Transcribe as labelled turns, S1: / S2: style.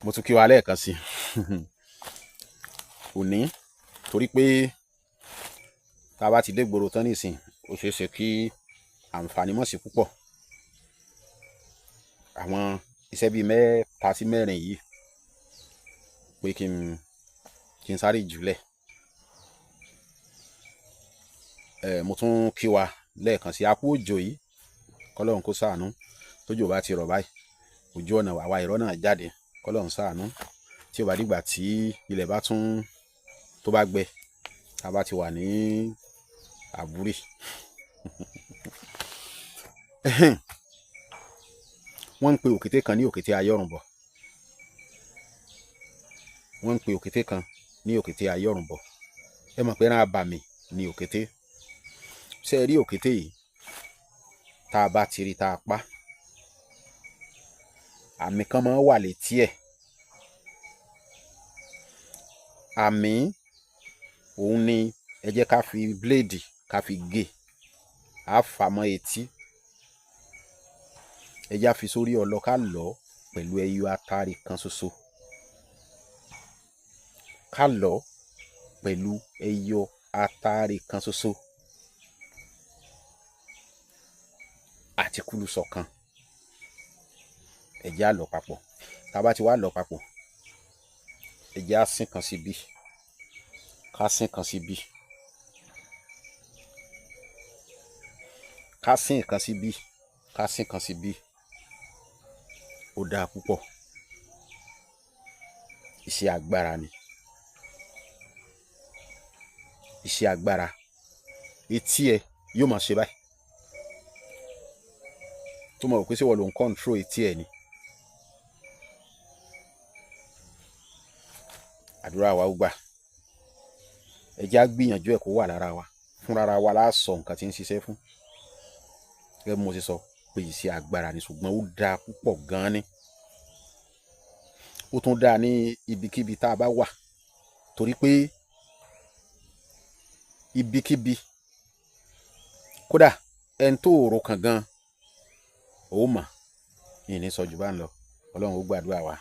S1: Mo tún kí wa lẹ́ẹ̀kan sí òní, torí pé tá a bá ti dé gbòòrò tán nísìn, ó ṣeé ṣe kí àǹfààní mọ̀ sí púpọ̀. Àwọn iṣẹ́ bíi mẹ́ta sí mẹ́rin yìí pé kí n sáré jùlẹ̀. Mo tún kí wa lẹ́ẹ̀kan sí, a kú òjò yìí, kọ́lọ́run kó ṣàánú. Tójò bá ti rọ̀ báyìí, ojú ọ̀nà àwa ìrọ́ náà jáde, kọ́lọ́run ṣàánú. Tí ó bá dìgbà tí ilẹ̀ bá tún tó bá gbẹ, tá a bá ti wà ní àbúrì. Wọ́n ń pe òkété kan ní òkété ayọ́rùnbọ̀. Wọ́n ń pe òkété kan ní òkété ayọ́rùnbọ̀. Ẹ mọ̀ pé ẹran abàmì ni òkété. Ṣé ẹ rí òkété yìí? Tá a bá ti rí tá a pa, àmì kan máa ń wà létí ẹ̀. Àmì òun ni ẹ jẹ́ ká fi bíléèdì ká fi gé, á fà mọ́ etí. Ẹ jẹ́ á fi sórí ọlọ ká lọ̀ ọ́ pẹ̀lú ẹyọ atare kan ṣoṣo. Ká lọ̀ ọ́ pẹ̀lú ẹyọ atare kan ṣoṣo àti kúlùsọ kan. Ẹ jẹ́ á lọ̀ papọ̀. Tá a bá ti wá lọ̀ papọ̀, ẹ jẹ́ á sín kan síbí, ká sín kan síbí, ká sín kan síbí, ká sín kan síbí. Ó dáa púpọ̀. Iṣẹ́ agbára ni. Iṣẹ́ agbára. Etí ẹ yóò máa ṣe báyìí. Tó mọ̀ pé ṣé ìwọ ló ń control etí ẹ ni. Àdúrà wa ó gbà. Ẹ jẹ́ á gbìyànjú ẹ̀ kó wà lára wa. Fúnra wa la sọ nǹkan tí ń ṣiṣẹ́ fún. Gẹ́gẹ́ bí mo ṣe sọ pé iṣẹ́ agbára ni, ṣùgbọ́n ó dáa púpọ̀ gan-an ni. Ó tún dáa ní ibikíbi tá a bá wà, torí pé ibikíbi, kódà ẹni tó rò kàn gan, ó mọ̀. Ìní sọ jù bá ń lọ. Ọlọ́run ó gbàdúrà wa.